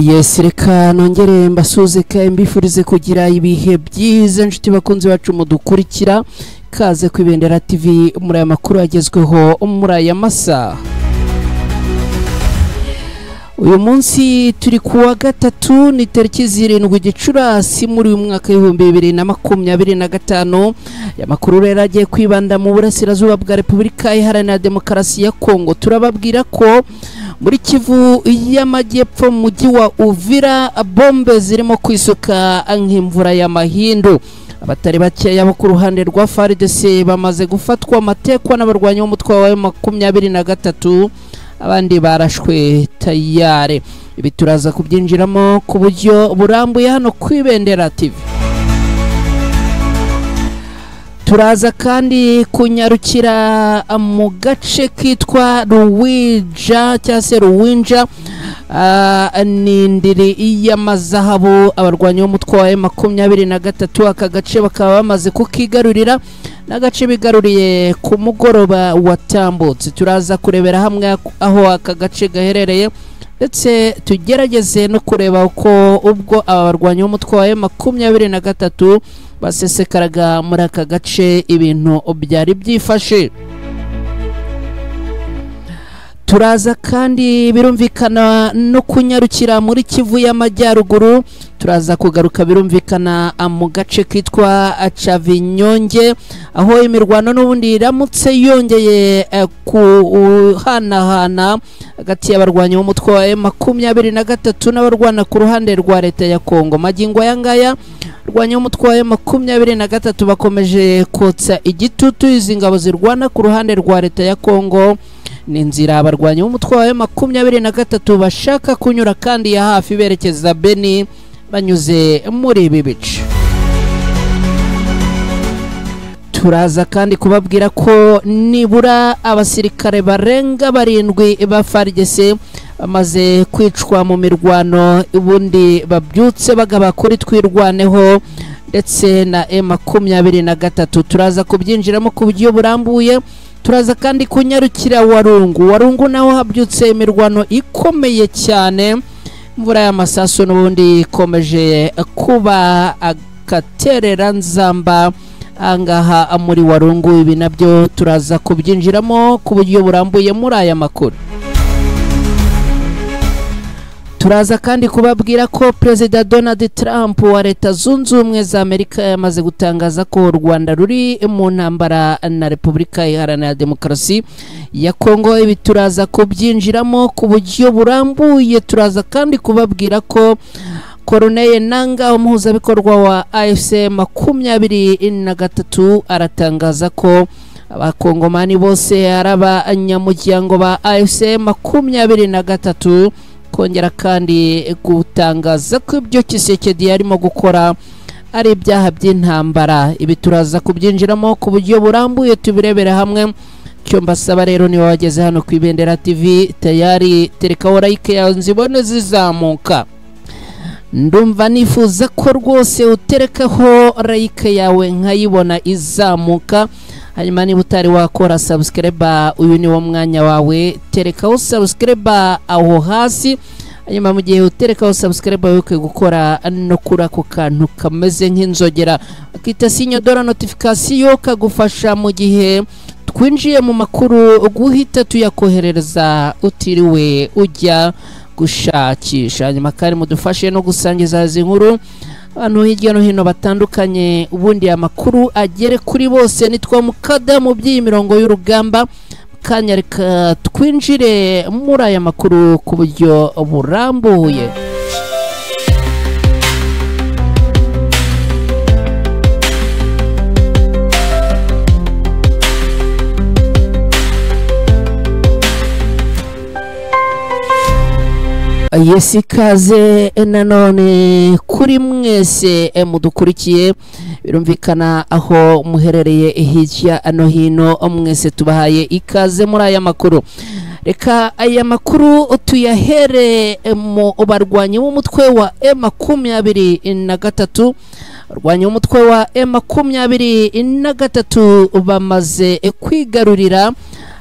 Yes, reka nongere mbasuze kandi mbifurize kugira ibihe byiza nshuti bakunzi bacu mudukurikira. Kaze ku Ibendera TV muri aya makuru agezweho muri aya masaha. Uyu munsi turi kuwa gatatu, ni tariki 7 Gicurasi muri uyu mwaka 2025. Aya makuru rero agiye kwibanda mu burasirazuba bwa Repubulika Iharanira Demokarasi ya Kongo. Turababwira ko muri Kivu y'Amajyepfo mu mujyi wa Uvira bombe zirimo kwisuka nk'imvura y'amahindu. Abatari bakeya bo ku ruhande rwa FARDC bamaze gufatwa amatekwa n'abarwanyi b'umutwe wa M23, abandi barashwe tayare. Ibi turaza kubyinjiramo ku buryo burambuye hano ku Ibendera TV. Turaza kandi kunyarukira mu gace kitwa Ruwija cyangwa se Ruwinja, ni indiri y'amazahabu. Abarwanyi b'umutwe wa M23 aka gace bakaba bamaze kukigarurira, n'agace bigaruriye ku mugoroba watambutse. Turaza kurebera hamwe aho aka gace gaherereye, ndetse tugerageze no kureba uko ubwo aba barwanyi b'umutwe wa M23 basesekaraga muri aka gace ibintu byari byifashe. Turaza kandi birumvikana no kunyarukira muri Kivu y'Amajyaruguru. Turaza kugaruka birumvikana mu gace kitwa Cavinyonge, aho imirwano n'ubundi iramutse yongeye kuhanahana hagati y'abarwanyi b'umutwe wa M23 n'abarwana ku ruhande rwa leta ya Kongo. Magingo aya ngaya abarwanyi b'umutwe wa M23 bakomeje kotsa igitutu izi ngabo zirwana ku ruhande rwa leta ya Kongo. Ni inzira abarwanyi b'umutwe wa M23 bashaka kunyura kandi ya hafi berekeza Beni banyuze muri ibi bice. Turaza kandi kubabwira ko nibura abasirikare barenga 7 ba FARDC bamaze kwicwa mu mirwano, ubundi babyutse bagaba kuri Twirwaneho ndetse na M23. Turaza kubyinjiramo ku buryo burambuye. Turaza kandi kunyarukira Warungu. Warungu naho habyutse imirwano ikomeye cyane, imvura y'amasasu n'ubundi ikomeje kuba akaterera nzamba angaha muri Warungu. Ibi nabyo turaza kubyinjiramo ku buryo burambuye muri aya makuru. Turaza kandi kubabwira ko Perezida Donald Trump wa Leta Zunze Ubumwe za Amerika yamaze gutangaza ko u Rwanda ruri mu ntambara na Repubulika Iharanira Demokarasi ya Kongo. Ibi turaza kubyinjiramo ku buryo burambuye. Turaza kandi kubabwira ko Corneille Nanga, umuhuzabikorwa wa AFC 23, aratangaza ko abakongomani bose ari abanyamuryango ba AFC 23. Kongera kandi gutangaza ko ibyo Tshisekedi yarimo gukora ari ibyaha by'intambara. Ibi turaza kubyinjiramo ku buryo burambuye, tubirebere hamwe. Cyo mbasaba rero, niba wageze hano ku Ibendera TV tayari terekaho like yawe nzibone zizamuka. Ndumva nifuza ko rwose uterekaho like yawe nkayibona izamuka. Hanyuma niba utari wakora subscribe, uyu ni wo mwanya wawe, terekaho subscribe aho hasi. Hanyuma mu gihe uterekaho subscribe wibuke gukora no kuri ako kantu kameze nk'inzogera akita signe de la notification, kagufasha mu gihe twinjiye mu makuru guhita tuyakoherereza utiriwe ujya gushakisha. Hanyuma kandi mudufashe no gusangiza izi nkuru abantu hirya no hino batandukanye, ubundi amakuru agere kuri bose. Nitwa Mukada mu by'imirongo y'urugamba. Kanya reka twinjire muri aya makuru ku buryo burambuye. Yes, ikaze nanone kuri mwese mudukurikiye, birumvikana aho muherereye hirya no hino, mwese tubahaye ikaze muri aya makuru. Reka aya makuru tuyahere mu barwanyi b'umutwe wa M23. Barwanyi b'umutwe wa M23 bamaze kwigarurira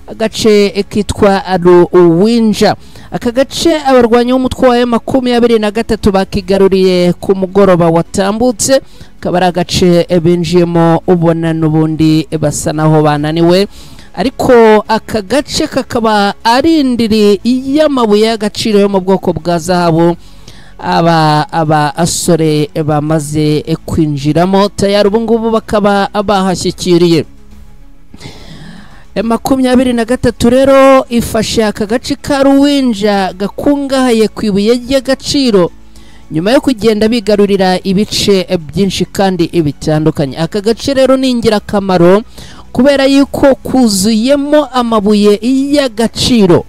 agace kitwa Ruwinja. Aka gace abarwanyi b'umutwe wa M23 bakigaruriye ku mugoroba watambutse, akaba ari agace binjiyemo ubona n'ubundi basa naho bananiwe, ariko aka gace kakaba ari indiri y'amabuye y'agaciro yo mu bwoko bwa zahabu aba asore bamaze kwinjiramo tayari ubu ngubu bakaba bahashyikiriye. M23 rero ifashe aka gace ka Ruwinja gakungahaye ku ibuye ry'agaciro nyuma yo kugenda bigarurira ibice byinshi kandi bitandukanye. Aka gace rero ni ingirakamaro kubera yuko kuzuyemo amabuye y'agaciro.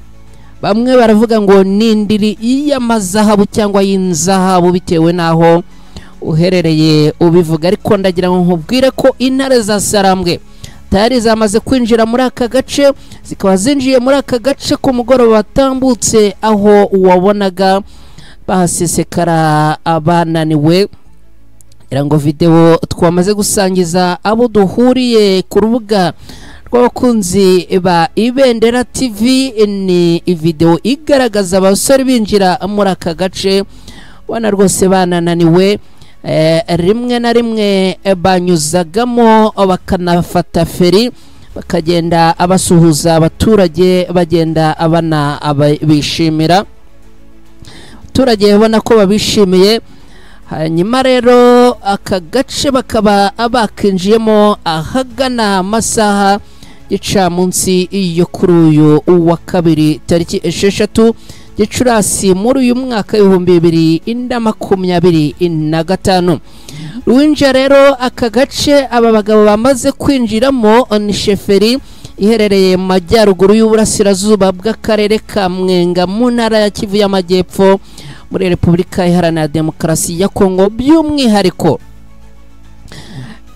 Bamwe baravuga ngo ni indiri y'amazahabu cyangwa y'inzahabu bitewe naho uherereye ubivuga, ariko ndagira ngo nkubwire ko intare za Sarambwe tayari zamaze kwinjira muri aka gace, zikaba zinjiye muri aka gace ku mugoroba watambutse, aho wabonaga bahasesekara abananiwe. Ngo video twamaze gusangiza abo duhuriye ku rubuga rw'abakunzi ba Ibendera TV ni video igaragaza abasore binjira muri aka gace wana rwose banananiwe, rimwe na rimwe banyuzagamo bakanafata feri bakagenda abasuhuza abaturage, bagenda abana bishimira abaturage babona ko babishimiye. Hanyuma rero aka gace bakaba abakinjiyemo ahagana amasaha gicamunsi yo kuri uyu wa kabiri tariki 6 Gicurasi muri uyu mwaka 2025. Ruwinja rero aka gace aba bagabo bamaze kwinjiramo ni sheferi iherereye mu majyaruguru y'uburasirazuba bw'akarere ka Mwenga mu ntara ya Kivu y'Amajyepfo muri Repubulika Iharanira Demokarasi ya Kongo. By'umwihariko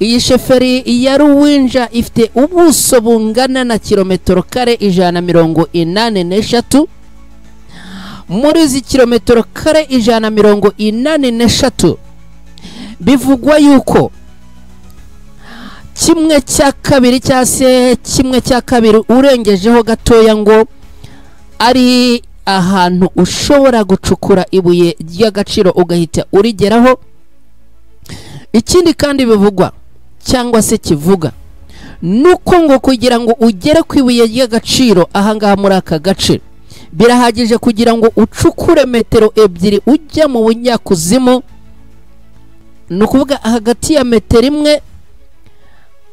iyi sheferi ya Ruwinja ifite ubuso bungana na kilometero kare 183. Muri izi kilometero kare 183 bivugwa yuko kimwe cya kabiri cyase kimwe cya kabiri urengejeho gatoya ngo ari ahantu ushobora gucukura ibuye ry'agaciro ugahita urigeraho. Ikindi kandi bivugwa cyangwa se kivuga nuko ngo kugira ngo ugere ku ibuye ry'agaciro ahangaha muri aka gace birahagije kugira ngo ucukure metero 2 ujya mu bunyakuzimu, ni ukuvuga hagati ya metero 1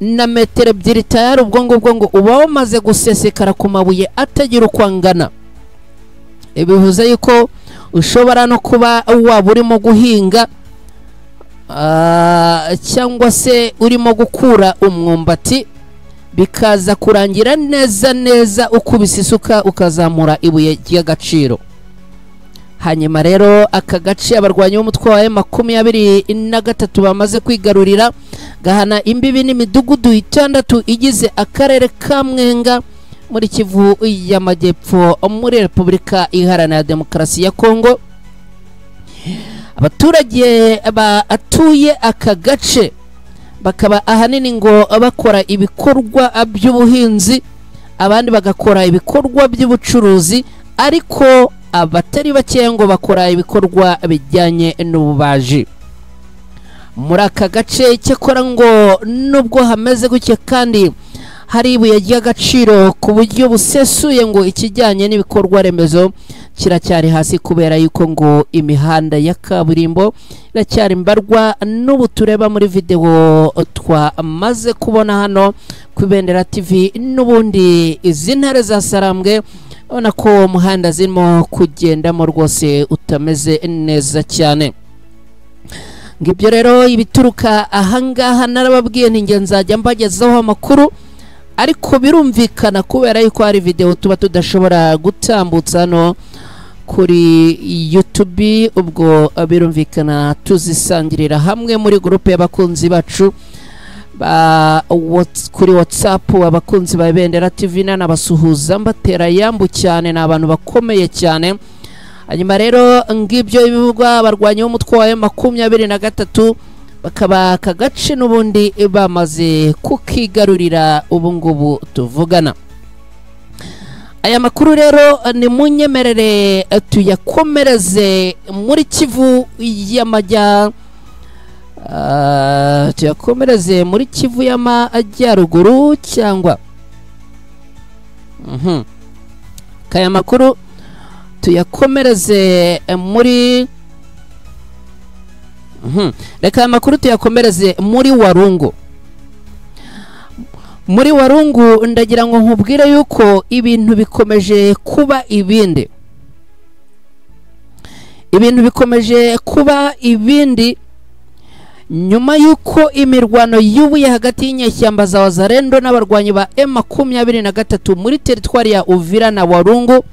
na metero 2 tayari ubwo ngubwo ngo uba wamaze gusesekara ku mabuye atagira uko angana. Bivuze yuko ushobora no kuba waba urimo guhinga cyangwa se urimo gukura umwumbati, bikaza kurangira neza neza ukubise isuka ukazamura ibuye ry'agaciro. Hanyuma rero aka gace abarwanyi b'umutwe wa M23 bamaze kwigarurira gahana imbibi n'imidugudu 6 igize akarere ka Mwenga muri Kivu y'Amajyepfo muri Repubulika Iharanira Demokarasi ya Kongo. Abaturage batuye aka gace bakaba ahanini ngo bakora ibikorwa by'ubuhinzi, abandi bagakora ibikorwa by'ubucuruzi, ariko abatari bakeya ngo bakora ibikorwa bijyanye n'ububaji muri aka gace. Cyakora ngo nubwo hameze gutya kandi hari ibuye ry'agaciro ku buryo busesuye, ngo ikijyanye n'ibikorwa remezo kiracyari hasi kubera yuko ngo imihanda ya kaburimbo iracyari mbarwa. N'ubu tureba muri video twamaze kubona hano ku Ibendera TV, n'ubundi izi ntare za Sarambwe ubona ko umuhanda zirimo kugendamo rwose utameze neza cyane. Ngibyo rero ibituruka ahangaha narababwiye nti nzajya mbagezaho amakuru, ariko birumvikana kubera yuko hari video tuba tudashobora gutambutsa hano kuri YouTube, ubwo birumvikana tuzisangirira hamwe muri groupe y'abakunzi bacu kuri WhatsApp, abakunzi ba Ibendera TV n'abasuhuza mbatera yambu cyane, ni abantu bakomeye cyane. Hanyuma rero ngibyo ibivugwa abarwanyi b'umutwe wa M23 bakaba aka gace n'ubundi bamaze kukigarurira ubu ngubu tuvugana. Aya makuru rero ni munyemerere tuyakomereze muri Kivu y'amajya, tuyakomereze muri Kivu y'amajyaruguru cyangwa aya makuru tuyakomereze muri reka aya makuru tuyakomereze muri Warungu. Muri Warungu ndagira ngo nkubwire yuko ibintu bikomeje kuba ibindi. Ibintu bikomeje kuba ibindi nyuma yuko imirwano yubuye hagati y'inyeshyamba za Wazalendo n'abarwanyi ba M23 muri teritwari ya Uvira na Warungu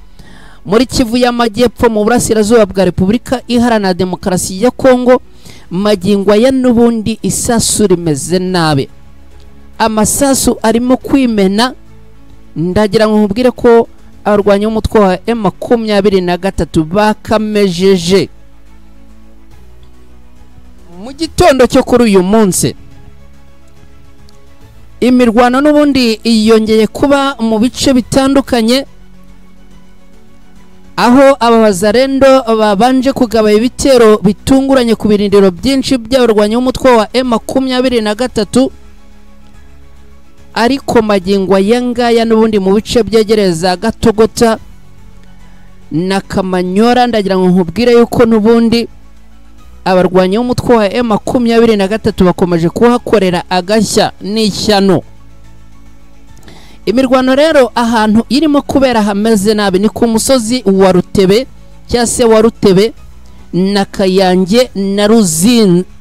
muri Kivu y'Amajyepfo mu burasirazuba bwa Repubulika Iharanira Demokarasi ya Kongo. Magingo ya n'ubundi isasu rimeze nabi, amasasu arimo kwimena. Ndagira ngo nkubwire ko abarwanyi b'umutwe wa M23 bakamejeje mu gitondo cyo kuri uyu munsi. Imirwano n'ubundi yongeye kuba mu bice bitandukanye, aho aba Wazalendo babanje kugaba ibitero bitunguranye ku birindiro byinshi by'abarwanyi b'umutwe wa M23, ariko magingo aya ngaya n'ubundi mu bice byegereza Gatogota na Kamanyora. Ndagira ngo nkubwire yuko n'ubundi abarwanyi b'umutwe wa M23 bakomeje kuhakorera agashya n'ishyano. Imirwano rero ahantu irimo kubera hameze nabi ni ku musozi wa Rutebe cyangwa se wa Rutebe na Kayange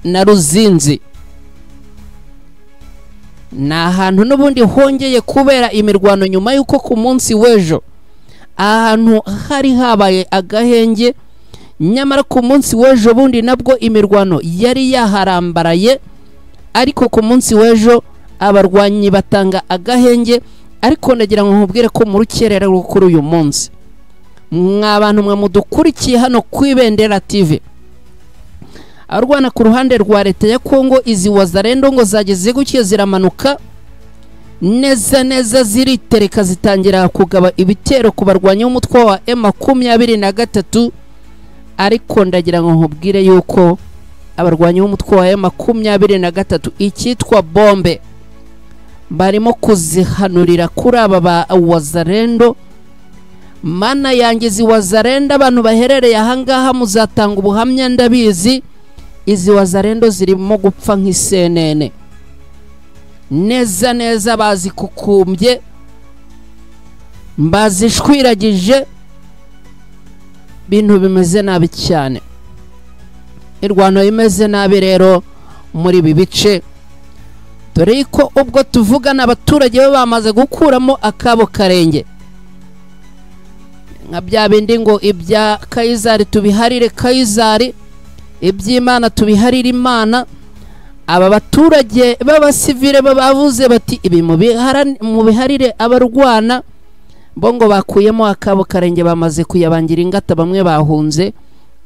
na Ruzinzi. Ni ahantu n'ubundi hongeye kubera imirwano nyuma y'uko ku munsi w'ejo ahantu hari habaye agahenge, nyamara ku munsi w'ejo bundi nabwo imirwano yari yaharambaraye, ariko ku munsi w'ejo abarwanyi batanga agahenge. Ariko ndagira ngo nkubwire ko mu rukerera kuri uyu munsi, mwa bantu mwe mudukurikiye hano ku Ibendera TV, abarwana ku ruhande rwa leta ya Kongo izi Wazalendo ngo zageze gutya ziramanuka neza neza ziritereka zitangira kugaba ibitero ku barwanyi b'umutwe wa M23. Ariko ndagira ngo nkubwire yuko abarwanyi b'umutwe wa M23 icyitwa bombe barimo kuzihanurira kuri aba ba Wazalendo. Mana yanjye, izi Wazalendo abantu baherereye ahangaha muzatanga ubuhamya, ndabizi izi Wazalendo zirimo gupfa nk'isenene neza neza, bazikukumbye bazishwiragije, bintu bimeze nabi cyane. Irwano imeze nabi rero muri ibi bice, dore ko ubwo tuvugana abaturage bo bamaze gukuramo akabo karenge, nka bya bindi ngo ibya Kayizari tubiharire Kayizari, iby'Imana tubiharire Imana. Aba baturage b'abasivile bavuze bati ibi mubiharire abarwana bo, ngo bakuyemo akabo karenge, bamaze kuyabangira ingata, bamwe bahunze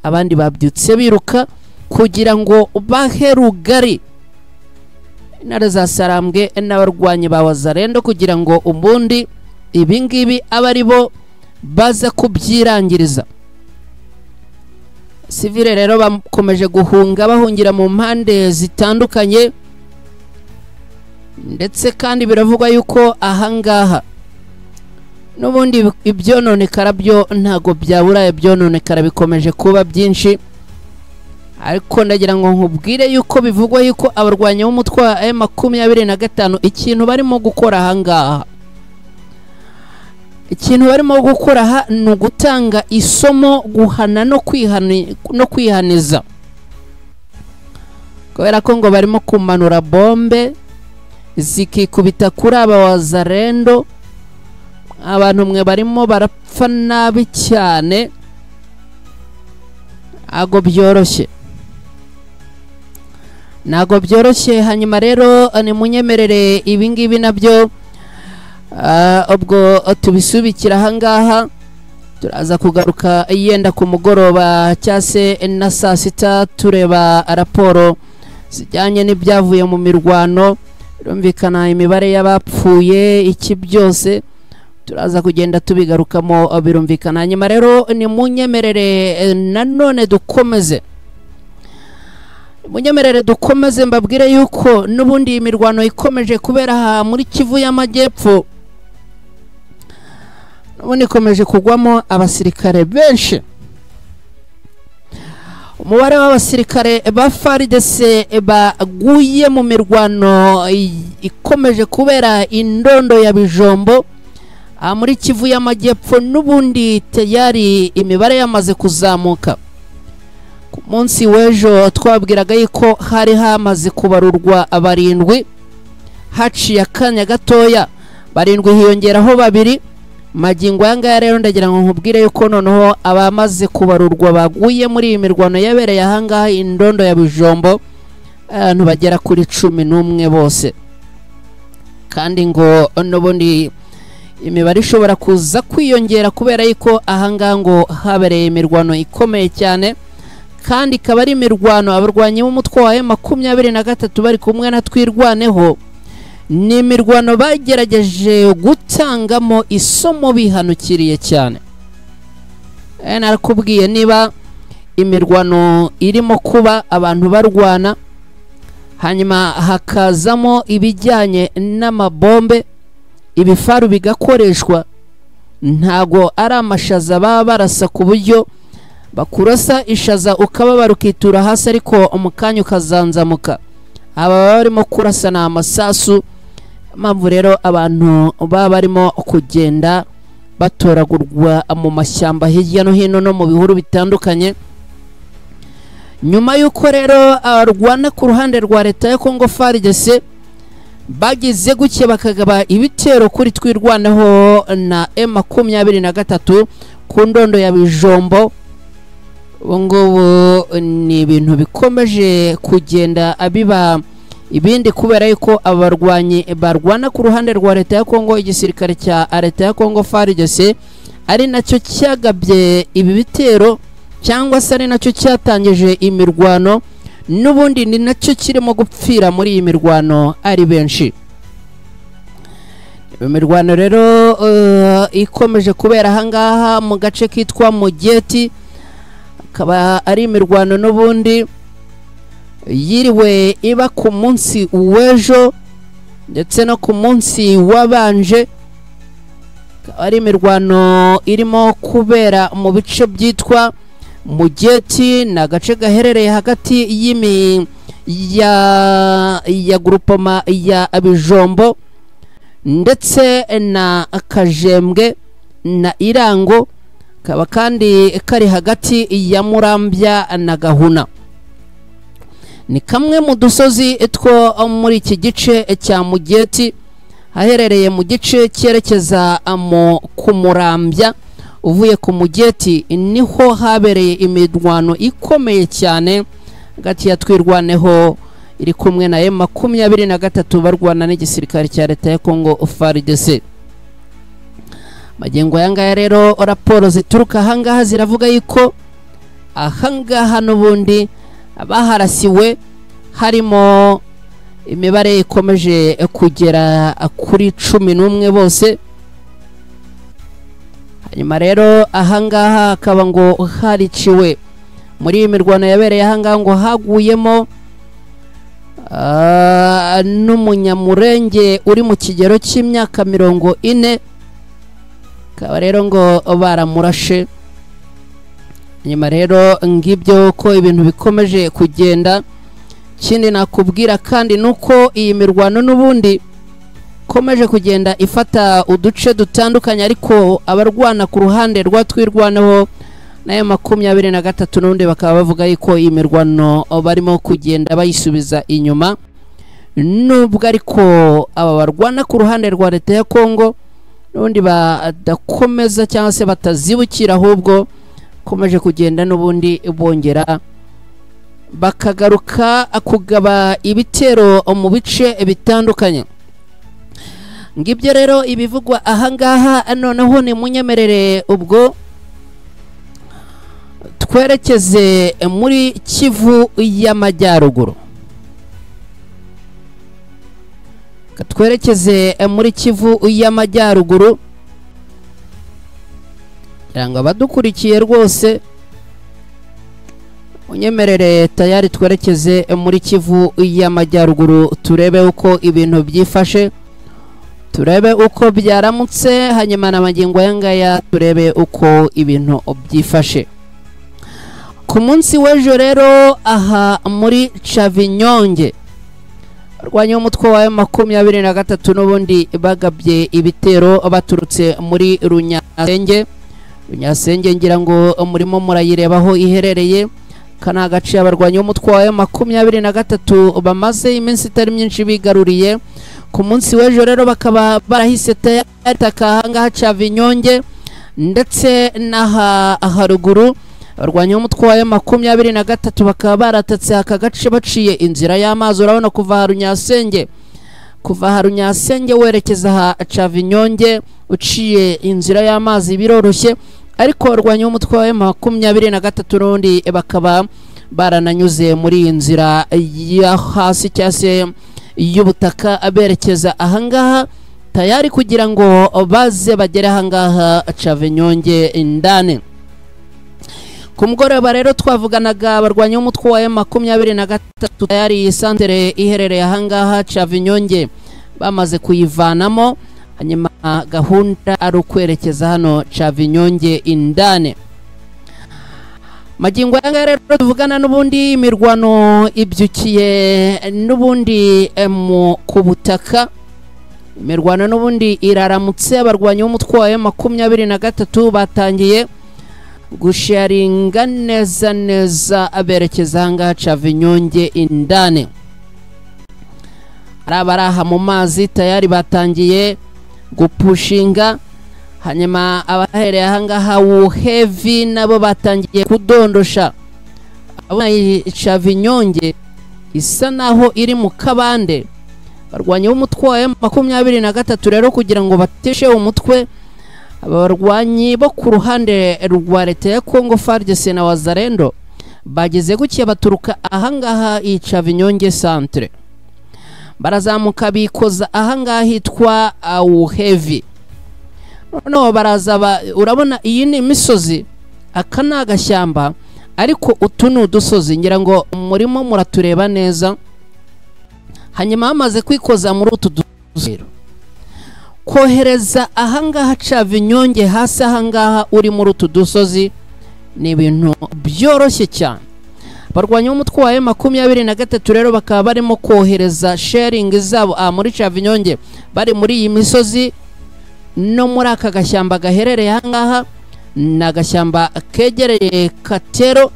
abandi babyutse biruka kugira ngo bahe rugari intare za Sarambwe n'abarwanyi ba Wazalendo, kugira ngo ubundi ibingibi abe ari bo baza kubyirangiriza. Sivile rero bakomeje guhunga bahungira mu mpande zitandukanye, ndetse kandi biravugwa yuko ahangaha n'ubundi ibyononekara byo ntago byabura, ibyononekara bikomeje kuba byinshi. Ariko ndagira ngo nkubwire yuko bivugwa yuko abarwanyi b'umutwe wa M25 ikintu barimo gukora ahangaha, ikintu barimo gukora aha ni ugutanga isomo, guhana no kwihaniza, kubera ko ngo barimo kumanura bombe zikikubita kuri aba Wazalendo. Abantu mwe barimo barapfa nabi cyane, ntago byoroshye, ntago byoroshye. Hanyuma rero nimunyemerere ibingibi nabyo ubwo tubisubikira ahangaha, turaza kugaruka yenda ku mugoroba cyangwa se na saa sita tureba raporo zijyanye n'ibyavuye mu mirwano, birumvikana imibare y'abapfuye iki byose. Turaza kugenda tubigarukamo birumvikana. Hanyuma rero ni munyemerere nanone dukomeze, munyemerere dukomeze mbabwire yuko n'ubundi imirwano ikomeje kubera muri Kivu y'Amajyepfo, n'ubundi ikomeje kugwamo abasirikare benshi. Umubare w'abasirikare ba FARDC baguye mu mirwano ikomeje kubera indondo ya Bijombo muri Kivu y'Amajyepfo n'ubundi tayari imibare yamaze kuzamuka. Ku munsi w'ejo twabwiraga yuko hari hamaze kubarurwa 7, haciye akanya gatoya 7 hiyongeraho 2. Magingo aya ngaya rero ndagira ngo nkubwire yuko noneho abamaze kubarurwa baguye muri iyi mirwano yabereye ahangaha indondo ya Bijombo abantu bagera kuri 11 bose, kandi ngo n'ubundi imibare ishobora kuza kwiyongera kubera yuko ahangaha ngo habereye imirwano ikomeye cyane, kandi ikaba ari imirwano abarwanyi b'umutwe wa M23 bari kumwe na Twirwaneho. Ni imirwano bagerageje gutangamo isomo bihanukiriye cyane. Narakubwiye niba imirwano irimo kuba abantu barwana, hanyuma hakazamo ibijyanye n'amabombe, ibifaru bigakoreshwa, ntago ari amashaza baba barasa ku buryo bakurasa ishaza ukababara ukitura hasi ariko umukanya ukazanzamuka. Aba barimo kurasa na amasasu. Mpamvu rero abantu baba barimo kugenda batoragurwa mu mashyamba hirya no hino no mu bihuru bitandukanye. Nyuma y'uko rero abarwana ku ruhande rwa leta ya Congo FARDC bagize guke bakagaba ibitero kuri Twirwaneho na M23 ku ndondo ya Bijombo, ngubu ni ibintu bikomeje kugenda abiba ibindi kubera yuko abarwanyi barwana ku ruhande rwa leta ya Congo, igisirikare cya leta ya Congo FARDC ari nacyo cyagabye ibi bitero cyangwa se ari nacyo cyatangije imirwano, n'ubundi ni nacyo kirimo gupfira muri iyi mirwano ari benshi. Imirwano rero ikomeje kubera ahangaha mu gace kitwa Mugeti, akaba ari imirwano n'ubundi yiriwe iba ku munsi w'ejo ndetse no ku munsi wabanje. Ari imirwano irimo kubera mu bice byitwa Mugeti, na gace gaherereye hagati y'imi ya grupoma ya Bijombo ndetse na Kajembwe na Irango, kaba kandi kari hagati ya Murambya na Gahuna. Ni kamwe mu dusozi two muri iki gice cya Mugeti, aherereye mu gice cyerekeza mu Kumurambya uvuye ku Mugeti, niho habereye imirwano ikomeye cyane hagati ya Twirwaneho iri kumwe na M23 barwana n'igisirikare cya leta ya Congo FARDC. Magingo aya ngaya rero raporo zituruka ahangaha ziravuga yuko ahangaha n'ubundi abaharasiwe harimo imibare ikomeje kugera kuri 11 bose. Hanyuma rero ahangaha akaba ngo hariciwe muri iyi mirwano yabereye ahangaha ngo haguyemo n'umunyamurenge uri mu kigero cy'imyaka 40, akaba rero ngo baramurashe. Nyuma rero ngibyo ko ibintu bikomeje kugenda. Ikindi nakubwira kandi nuko iyi mirwano n'ubundi komeje kugenda ifata uduce dutandukanye, ariko abarwana ku ruhande rwa Twirwaneho na M23 n'ubundi bakaba bavuga yuko iyi mirwano barimo kugenda bayisubiza inyuma, nubwo ariko aba barwana ku ruhande rwa leta ya Congo n'ubundi badakomeza cyangwa se batazibukira, ahubwo komeje kugenda n'ubundi bongera bakagaruka kugaba ibitero mu bice bitandukanye. Ngibyo rero ibivugwa ahangaha. Noneho ni munyemerere ubwo twerekeze muri Kivu y'Amajyaruguru. Twerekeze muri Kivu y'Amajyaruguru, Kugira ngo abadukurikiye rwose unyemerere tayari twerekeze muri Kivu y'Amajyaruguru, turebe uko ibintu byifashe, turebe uko byaramutse, hanyuma n'amagingo aya turebe uko ibintu byifashe. Ku munsi w'ejo rero aha muri Cavinyonge, barwanya umutwe wa M23 n'ubundi bagabye ibitero baturutse muri Runyasenge. Runyasenge ngira ngo murimo murayirebaho iherereye. Kana gace abarwanya umutwe wa M23 bamaze iminsi itari myinshi bigaruriye. Ku munsi w'ejo rero bakaba barahise tayataka ahangaha Cavinyonge ndetse n'aha haruguru. Abarwanya umutwe wa M23 bakaba baratatse aka gace baciye inzira y'amazi. Urabona kuva Runyasenge, kuva Runyasenge werekeza ha Cavinyonge uciye inzira y'amazi biroroshye, ariko abarwanya umutwe wa M23 n'undi bakaba barananyuze muri iyi nzira ya hasi cyangwa se y'ubutaka aberekeza ahangaha tayari kugira ngo baze bagere ahangaha Cavinyonge indani. Ku mugoroba rero twavuganaga abarwanya umutwe wa M23 tayari santere iherereye ahangaha Cavinyonge bamaze kuyivanamo, hanyuma gahunda ari ukwerekeza hano Cavinyonge indani. Magingo aya rero tuvugana n'ubundi imirwano ibyukiye n'ubundi ku butaka. Imirwano n'ubundi iraramutse, abarwanya umutwe wa M23 batangiye gusharinga neza neza aberekeza ahangaha Cavinyonge indani. Arabaraha mu mazi tayari batangiye gupushinga, hanyuma abahereye ahangaha Wuhevi nabo batangiye kudondosha. Abona Cavinyonge isa naho iri mu kabande. Barwanya umutwe wa M23 rero kugira ngo bateshe umutwe abarwanyi bo ku ruhande rwa leta ya Congo FARDC na Wazalendo bageze gukiye baturuka ahangaha Cavinyonge centre, barazamuka bikoza ahangaha hitwa Wuhevi. No baraza, urabona iyi ni imisozi, aka ni agashyamba, ariko utu ni udusozi ngira ngo murimo muratureba neza. Hanyuma bamaze kwikoza muri utu dusozi kohereza ahangaha Cavinyonge hasi ahangaha uri muri utu dusozi ni ibintu byoroshye cyane. Barwanya umutwe wa M23 rero bakaba barimo kohereza sharing zabo muri Cavinyonge, bari muri iyi misozi no muri aka gashyamba gaherereye ahangaha. Ni agashyamba kegereye Katero,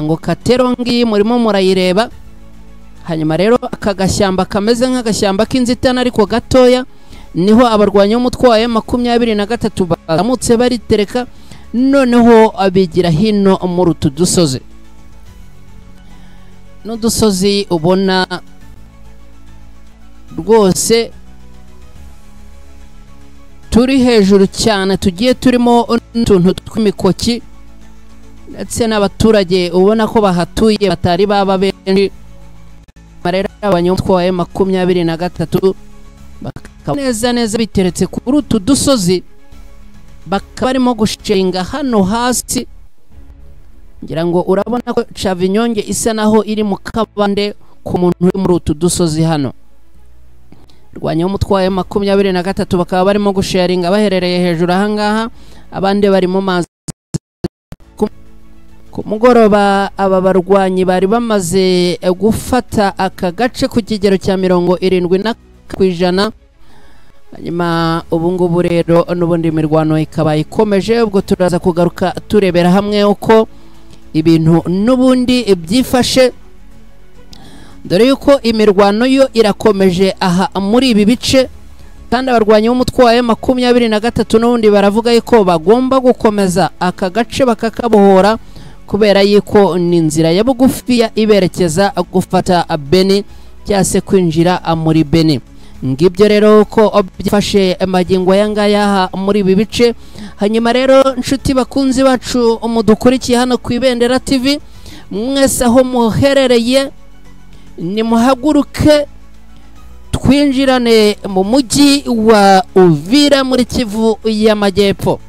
ngo Katero ngiyi murimo murayireba. Hanyuma rero aka gashyamba kameze nk'agashyamba k'inzitane ariko gatoya, niho abarwanya umutwe wa M23 baramutse baritereka, noneho abigira hino muri utu dusozi. N'udusozi ubona rwose turi hejuru cyane, tugiye turimo utuntu tw'imikoki, ndetse n'abaturage ubona ko bahatuye batari baba benshi. Rero abanyamutwe wa M23 bakaba neza neza biteretse kuri utu dusozi, bakaba barimo gushinga hano hasi. Ngira ngo urabona ko Cavinyonge isa naho iri mu kabande ku muntu uri muri utu dusozi hano. Rwanya umutwe wa M23 bakaba barimo gusharinga baherereye hejuru ahangaha, abandi bari mu mazi. Ku mugoroba aba barwanyi bari bamaze gufata aka gace ku kigero cya 70%. Hanyuma ubu ngubu rero n'ubundi mirwano ikaba ikomeje. Ubwo turaza kugaruka turebera hamwe uko ibintu n'ubundi byifashe, dore yuko imirwano yo irakomeje aha muri ibi bice, kandi abarwanyi b'umutwe wa M23 n'ubundi baravuga yuko bagomba gukomeza aka gace bakakabohora, kubera yuko ni inzira ya bugufiya iberekeza gufata Beni cyangwa se kwinjira muri Beni. Ngibyo rero ko byifashe magingo aya ngaya muri ibi bice. Hanyuma rero nshuti bakunzi bacu mudukurikiye hano ku Ibendera TV, mwese aho muherereye nimuhaguruke twinjirane mu mujyi wa Uvira muri Kivu y'Amajyepfo.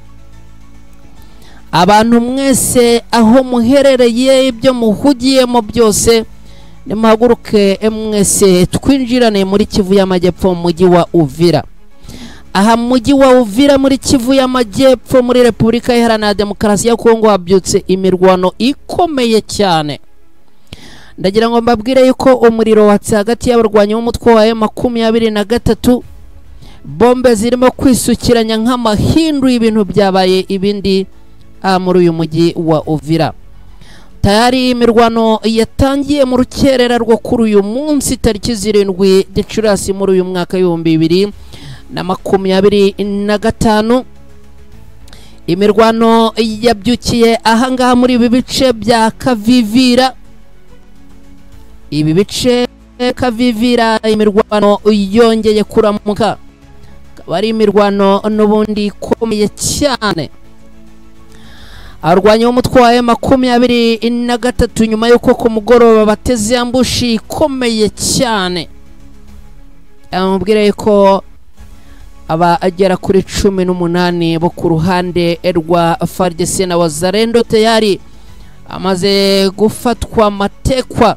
Abantu mwese aho muherereye, ibyo muhugiyemo byose, nimuhaguruke mwese twinjirane muri Kivu y'Amajyepfo mu mujyi wa Uvira. Aha mu mujyi wa Uvira muri Kivu y'Amajyepfo muri Repubulika Iharanira Demokarasi ya Kongo habyutse imirwano ikomeye cyane. Ndagira ngo mbabwire yuko umuriro watse hagati y'abarwanyi b'umutwe wa M23, bombe zirimo kwisukiranya nk'amahindu, ibintu byabaye ibindi muri uyu mujyi wa Uvira. Tayari imirwano yatangiye mu rukerera rwo kuri uyu munsi tariki 7 Gicurasi muri uyu mwaka 2025. Imirwano yabyukiye ahangaha muri ibi bice bya Kavivira. Ibi bice Kavivira imirwano yongeye kuramuka, akaba ari imirwano n'ubundi ikomeye cyane. Abarwanyi b'umutwe wa M23 nyuma y'uko ku mugoroba bateze ambushi ikomeye cyane, amubwire ko abagera kuri 18 bo ku ruhande rwa FARDC na Wazalendo tayari amaze gufatwa matekwa.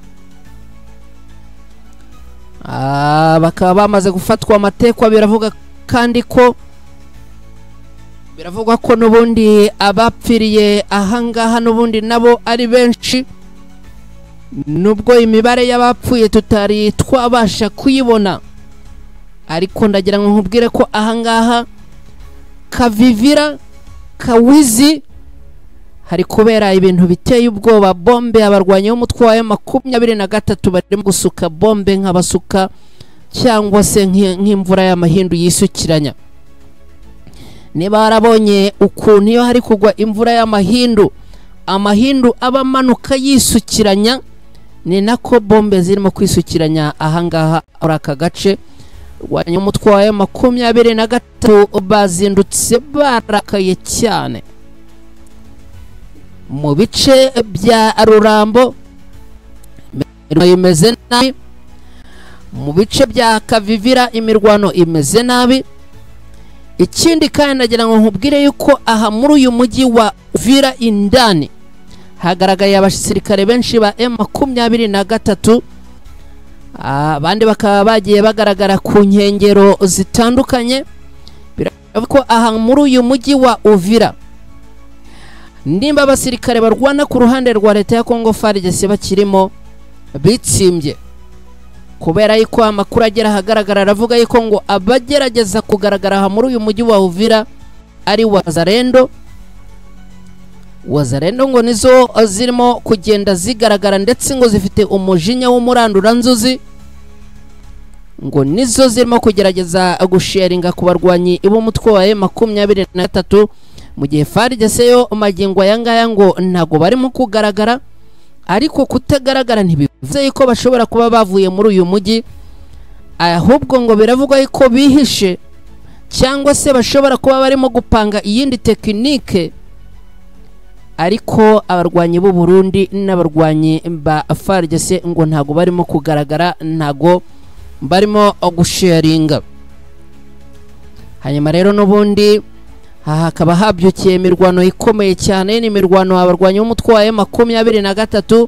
Bakaba bamaze gufatwa matekwa. Biravuga kandi ko biravugwa ko n'ubundi abapfiriye ahangaha n'ubundi nabo ari benshi, nubwo imibare y'abapfuye tutari twabasha kuyibona. Ariko ndagira ngo nkubwire ko ahangaha Kavivira, Kawizi hari kubera ibintu biteye ubwoba. Bombe abarwanyi b'umutwe wa M23 barimo gusuka bombe nk'abasuka cyangwa se nk'imvura y'amahindu yisukiranya. Niba warabonye ukuntu iyo hari kugwa imvura y'amahindu, amahindu aba amanuka yisukiranya, ni nako bombe zirimo kwisukiranya ahangaha muri aka gace. Rwanya umutwe wa M23 bazindutse barakaye cyane mu bice bya Rurambo imeze nabi, mu bice bya Kavivira imirwano imeze nabi. Ikindi kandi nagira ngo nkubwire yuko aha muri uyu mujyi wa Uvira indani hagaragaye abasirikare benshi ba M23, abandi bakaba bagiye bagaragara ku nkengero zitandukanye. Biravuga ko aha muri uyu mujyi wa Uvira nimba abasirikare barwana ku ruhande rwa leta ya Kongo FARDC bakirimo bitsimbye, kubera yuko amakuru agera ahagaragara aravuga yuko ngo abagerageza kugaragara aha muri uyu mujyi wa Uvira ari Wazalendo. Wazalendo ngo nizo zirimo kugenda zigaragara, ndetse ngo zifite umujinya w'umuranduranzuzi, ngo nizo zirimo kugerageza gusharinga ku barwanyi b'umutwe wa M23, mu gihe FARDC yo magingo aya ngaya ngo ntago barimo kugaragara. Ariko kutagaragara ntibivuze yuko bashobora kuba bavuye muri uyu mujyi, ahubwo ngo biravugwa yuko bihishe cyangwa se bashobora kuba barimo gupanga iyindi tekinike. Ariko abarwanyi b'u Burundi n'abarwanyi ba FARDC ngo ntago barimo kugaragara, ntago barimo gusharinga. Hanyuma rero n'ubundi hakaba habyukiye imirwano ikomeye cyane. Ni imirwano abarwanyi b'umutwe wa M23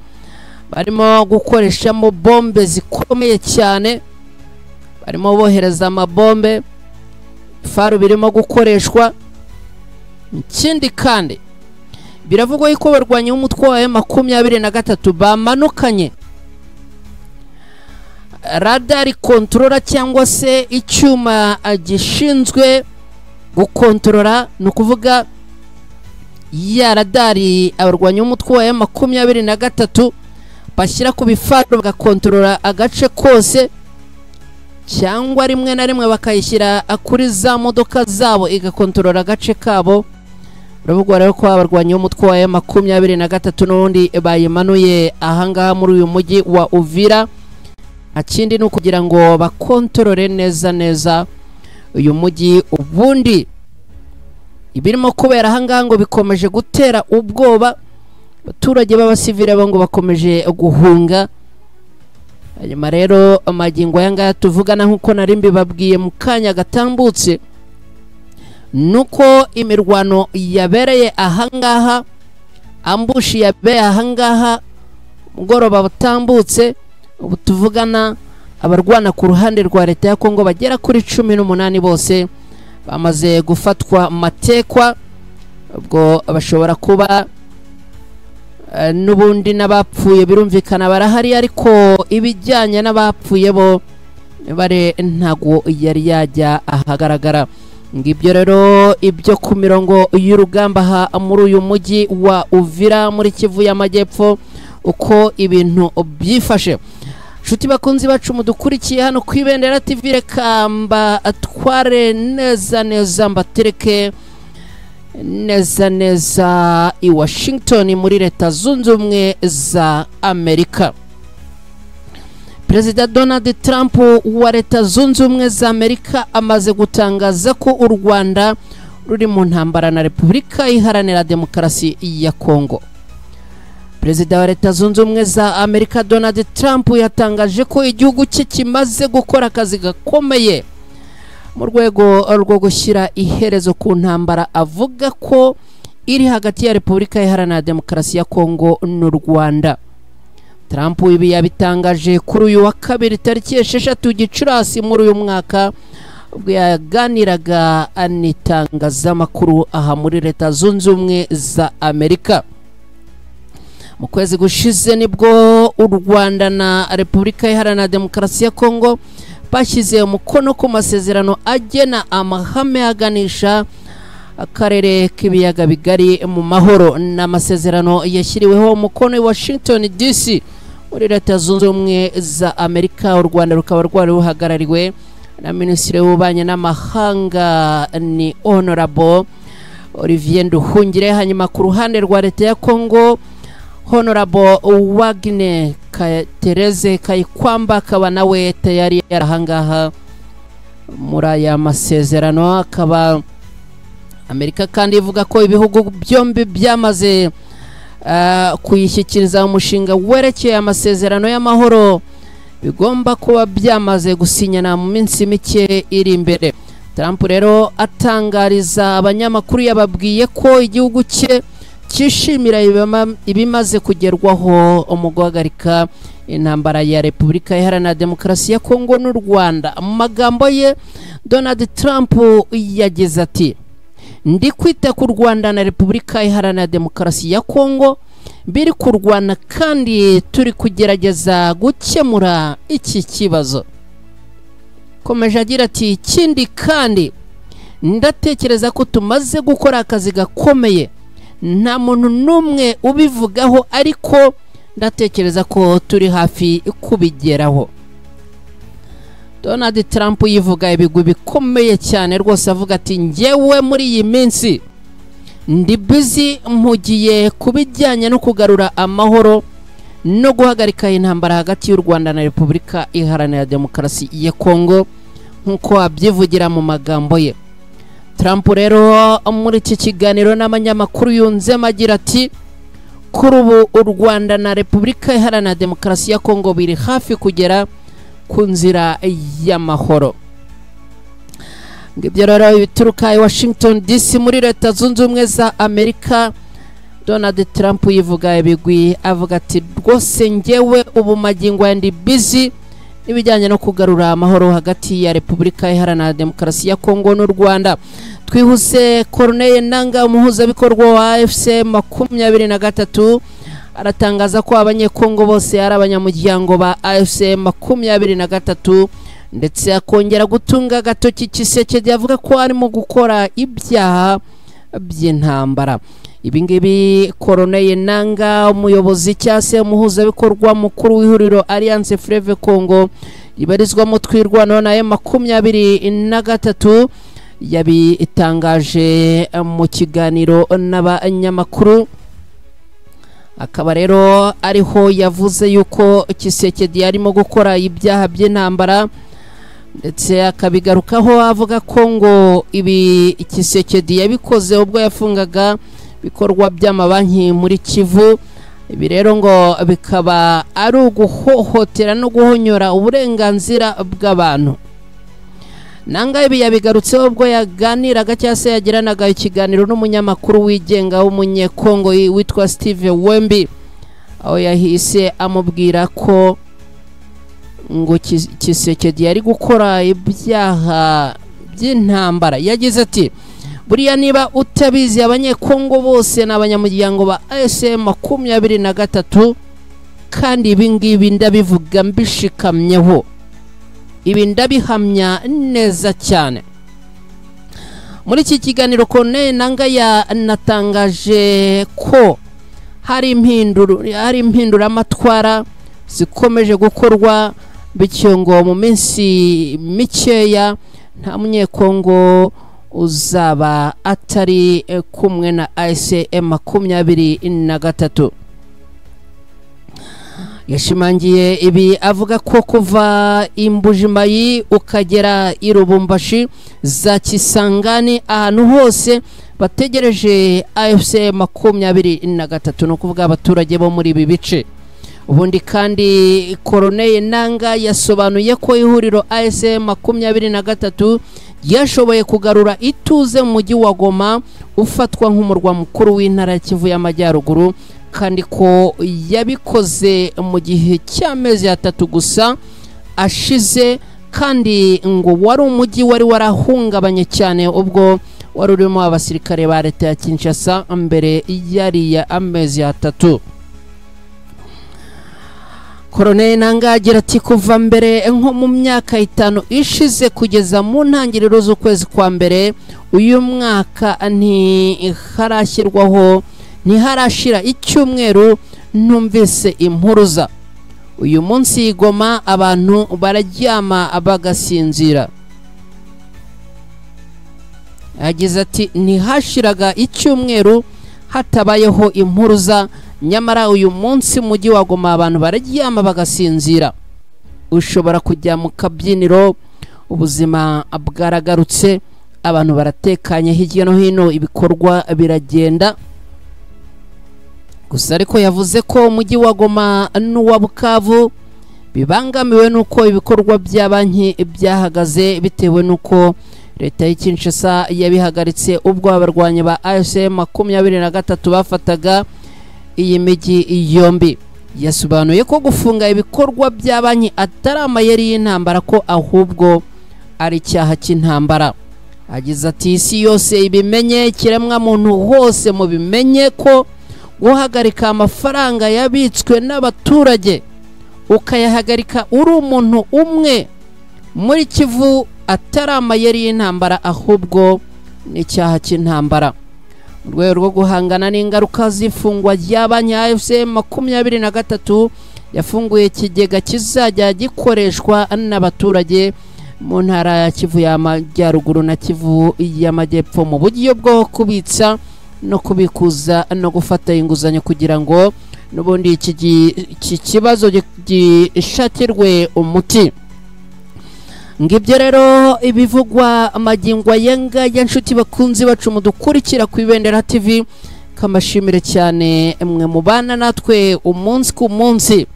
barimo gukoreshamo bombe zikomeye cyane, barimo bohereza amabombe, faru birimo gukoreshwa. Ikindi kandi biravugwa yuko abarwanyi b'umutwe wa M23 bamanukanye radar controller cyangwa se icyuma gishinzwe gukontorora, ni ukuvuga ya radari abarwanyi b'umutwe wa M23 bashyira ku bifaru bagakontorora agace kose, cyangwa rimwe na rimwe bakayishyira kuri za modoka zabo igakontorora agace kabo. Biravugwa rero ko abarwanyi b'umutwe wa M23 n'ubundi bayimanuye ahangaha muri uyu mujyi wa Uvira. Akindi ni ukugira ngo bakontorore neza neza uyu mujyi. Ubundi ibirimo kubera ahangaha ngo bikomeje gutera ubwoba abaturage b'abasivile bo ngo bakomeje guhunga. Hanyuma rero amagingo aya ngaya tuvugana, nkuko nari mbibabwiye mu kanya gatambutse, Nuko imirwano yabereye ahangaha, ambushi yabereye ahangaha mugoroba butambutse. Ubu tuvugana abarwana ku ruhande rwa leta ya Kongo bagera kuri 18 bose bamaze gufatwa matekwa. Ubwo bashobora kuba n'ubundi n'abapfuye birumvikana barahari, ariko ibijyanye n'abapfuye bo bare ntago yari yajya ahagaragara. Ngibyo rero ibyo ku mirongo y'urugamba muri uyu mujyi wa Uvira muri Kivu y'Amajyepfo uko ibintu byifashe. Nshuti bakunzi bacu mudukurikiye hano ku Ibendera TV, reka mbatware neza neza, mbatereke neza neza i Washington muri Leta Zunze Ubumwe za Amerika. Perezida Donald Trump wa Leta Zunze Ubumwe za Amerika amaze gutangaza ko u Rwanda ruri mu ntambara na Repubulika Iharanira Demokarasi ya Kongo. Perezida wa Leta Zunze Ubumwe za Amerika Donald Trump yatangaje ko igihugu cye kimaze gukora akazi gakomeye mu rwego rwo gushyira iherezo ku ntambara avuga ko iri hagati ya Repubulika Iharanira Demokarasi ya Kongo n'u Rwanda. Trump ibi yabitangaje kuri uyu wa kabiri tariki 6 Gicurasi muri uyu mwaka, ubwo yaganiraga n'itangazamakuru aha muri Leta Zunze Ubumwe za Amerika. Mu kwezi gushize nibwo u Rwanda na Repubulika Iharanira Demokarasi ya Kongo bashyize umukono ku masezerano agena amahame aganisha akarere k'ibiyaga bigari mu mahoro. N'amasezerano yashyiriweho umukono i Washington DC muri Leta Zunze Ubumwe za Amerika. U Rwanda rukaba rwari ruhagarariwe na Minisitiri w'Ububanyi n'Amahanga ni Honorable Olivier Nduhungire, hanyuma ku ruhande rwa Leta ya Kongo Honorable Wagne Therese Kayikwamba akaba nawe tayari yarahangaha muri aya masezerano. Akaba Amerika kandi ivuga ko ibihugu byombi byamaze kuyishyikiriza umushinga werekeye amasezerano y'amahoro bigomba kuba byamaze gusinyana mu minsi mike iri imbere. Trump rero atangariza abanyamakuru yababwiye ko igihugu cye cyishimira ibimaze kugerwaho mu guhagarika intambara ya Repubulika Iharanira Demokarasi ya Kongo n'u Rwanda. Mu magambo ye Donald Trump yagize ati: "Ndi kwita ku Rwanda na Repubulika Iharanira Demokarasi ya Kongo biri kurwana kandi turi kugerageza gukemura iki kibazo." Komeje agira ati: "Ikindi kandi ndatekereza ko tumaze gukora akazi gakomeye, nta muntu n'umwe ubivugaho ariko ndatekereza ko turi hafi kubigeraho." Donald Trump yivuga ibigwi bikomeye cyane rwose, avuga ati: "Njyewe muri iyi minsi ndi busy mpugiye kubijyanye no kugarura amahoro no guhagarika intambara hagati y'u Rwanda na Repubulika Iharanira Demokarasi ya Kongo," nkuko abyivugira mu magambo ye. Trump rero muri iki kiganiro n'abanyamakuru yunzemo agira ati: "Kuri ubu u Rwanda na Repubulika Iharanira Demokarasi ya Kongo biri hafi kugera ku nzira y'amahoro." Ngibyo rero bituruka i Washington DC muri Leta Zunze Ubumwe za Amerika. Donald Trump yivuga ibigwi avuga ati: "Rwose njyewe ubu magingo ndi busy n'ibijyanye no kugarura amahoro hagati ya Repubulika Iharanira Demokarasi ya Kongo n'u Rwanda." Twihuse, Corneille Nangaa umuhuzabikorwa wa AFC 23 aratangaza ko abanyekongo bose ari abanyamuryango ba AFC 23, ndetse akongera gutunga agatoki Tshisekedi avuga ko arimo gukora ibyaha by'intambara. Ibi ngibi Corneille Nangaa umuyobozi cyangwa se umuhuzabikorwa mukuru w'ihuriro Alliance Fleuve Congo ribarizwamo Twirwaneho na M23 yabitangaje mu kiganiro n'abanyamakuru. Akaba rero ariho yavuze yuko Tshisekedi arimo gukora ibyaha by'intambara, ndetse akabigarukaho avuga ko ngo ibi Tshisekedi yabikoze ubwo yafungaga bikorwa by'amabanki muri Kivu. Ibi rero ngo bikaba ari uguhohotera no guhonyora uburenganzira bw'abantu. Nanga ibi yabigarutseho ubwo yaganiraga cyangwa se yagiranaga ikiganiro n'umunyamakuru wigenga w'umunyekongo witwa Steve Wembi, aho yahise amubwira ko ngo Tshisekedi yari gukora ibyaha by'intambara. Yagize ati buriya niba utabizi, abanyekongo bose ni abanyamuryango ba AFC 23, kandi ibi ngibi ndabivuga mbishikamyeho, ibi ndabihamya neza cyane. Muri iki kiganiro Corneille Nanga yanatangaje ko hari impinduramatwara zikomeje gukorwa, bityo ngo mu minsi mikeya nta munyekongo uzaba atari kumwe na AFC 23. Yashimangiye ibi avuga ko kuva Imbujimayi ukagera i Lubumbashi za Kisangani, ahantu hose bategereje AFC 23, no kuvuga abaturage bo muri ibi bice. Ubundi kandi Corneille Nanga yasobanuye ko ihuriro AFC 23 yashoboye kugarura ituze mu mujyi wa Goma ufatwa nk'umurwa mukuru w'intara ya Kivu y'Amajyaruguru, kandi ko yabikoze mu gihe cy'amezi 3 gusa ashize, kandi ngo wari umujyi wari warahungabanye cyane ubwo wari urimo abasirikare ba leta ya Kinshasa mbere yariya amezi 3. Corneille Nanga agira ati kuva mbere nko mu myaka 5 ishize kugeza mu ntangiriro z'ukwezi kwa mbere uyu mwaka ntiharashira icyumweru ntumvise impuruza. Uyu munsi Goma abantu bararyama bagasinzira. Yagize ati ntihashiraga icyumweru hatabayeho impuruza, nyamara uyu munsi mujyi wa Goma abantu bararyama bagasinzira. Ushobora kujya mu kabyiniro, ubuzima bwaragarutse, abantu baratekanye hirya no hino, ibikorwa biragenda. Gusa ariko yavuze ko umujyi wa Goma n'uwa Bukavu bibangamiwe nuko ibikorwa bya banki byahagaze bitewe nuko leta y'i Kinshasa yabihagaritse ubwo abarwanyi ba AFC 23 bafataga iyi mijyi yombi. Yasobanuye ko gufunga ibikorwa bya banki atari amayeri y'intambara, ko ahubwo ari icyaha cy'intambara. Agize ati isi yose ibimenye, ikiremwa muntu hose mubimenye ko guhagarika amafaranga yabitswe n'abaturage ukayahagarika uri umuntu umwe muri Kivu atari amayeri y'intambara, ahubwo n'icyaha cy'intambara. Mu rwego rwo guhangana n'ingaruka z'ifungwa rya banki AFC 23 yafunguye ikigega kizajya gikoreshwa n'abaturage mu ntara ya Kivu y'Amajyaruguru na Kivu y'Amajyepfo mu buryo bwo kubitsa no kubikuza no gufata inguzanyo, kugira ngo n'ubundi iki kibazo gishakirwe umuti. Ngibyo rero ibivugwa amagingo yenga ya nshuti bakunzi bacu mudukurikira ku Ibendera TV, kamashimire cyane mwe mubana natwe umunsi ku munsi.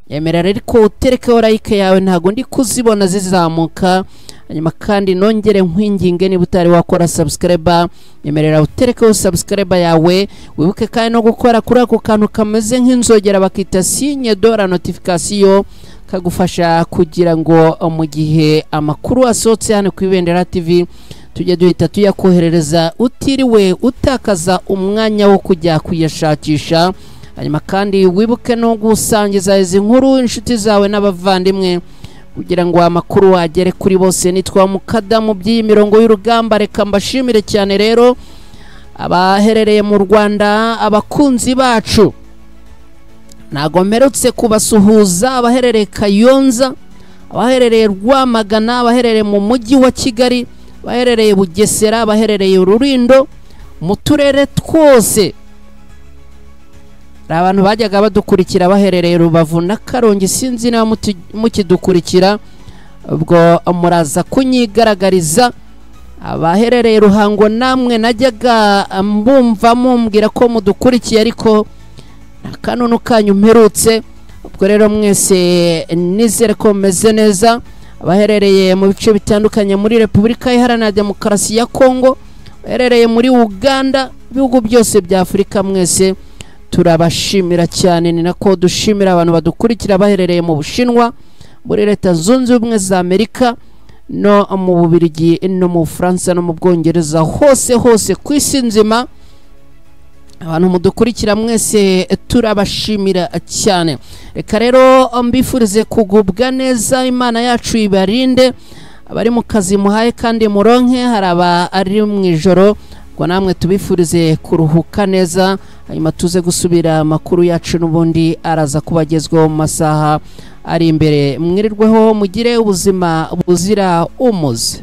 Yemerera ariko uterekeho like yawe, ntago ndi kuzibona zizamuka. Hanyuma kandi nongere nkwinginge niba utari wakora subscribe, nyemerera uterekeho subscribe yawe, wibuke kandi no gukora kuri ako kantu kameze nk'inzogera bakita signe de la notification, kagufasha kugira ngo mu gihe amakuru asohotse hano ku Ibendera TV tujye duhita tuyakoherereza utiriwe utakaza umwanya wo kujya kuyashakisha. Hanyuma kandi wibuke no gusangiza izi nkuru inshuti zawe n'abavandimwe kugira ngo amakuru agere kuri bose. Nitwa Mukadamu by'iyi mirongo y'urugamba, reka mbashimire cyane rero abaherereye mu Rwanda, abakunzi bacu ntago mperutse kubasuhuza, abaherereye Kayonza, abaherereye Rwamagana, abaherereye mu mujyi wa Kigali, abaherereye Bugesera, abaherereye Rulindo, mu turere twose. Abantu bajyaga badukurikira baherereye Rubavu na Karongi, sinzi niba mukidukurikira, ubwo muraza kunyigaragariza. Abaherereye Ruhango namwe najyaga mbumva mumbwira ko mudukurikiye, ariko akanunu kanyu mperutse. Ubwo rero mwese nizere ko meze neza. Abaherereye mu bice bitandukanye muri Repubulika Iharanira Demokarasi ya Kongo, abaherereye muri Uganda, ibihugu byose bya Afurika, mwese turabashimira cyane. Ni nako dushimira abantu badukurikira baherereye mu Bushinwa, muri Leta Zunze Ubumwe za Amerika, no mu Bubiligi, no mu Bufaransa, no mu Bwongereza, hose hose ku isi nzima. Abantu mudukurikira mwese turabashimira cyane. Reka rero mbifurize kugubwa neza, Imana yacu ibarinde. Abari mu kazi muhaye kandi muronke, hari abari mu ijoro, ngo namwe tubifurize kuruhuka neza, hanyuma tuze gusubira amakuru yacu n'ubundi araza kubagezwaho mu masaha ari imbere. Mwirirweho, mugire ubuzima buzira umuze.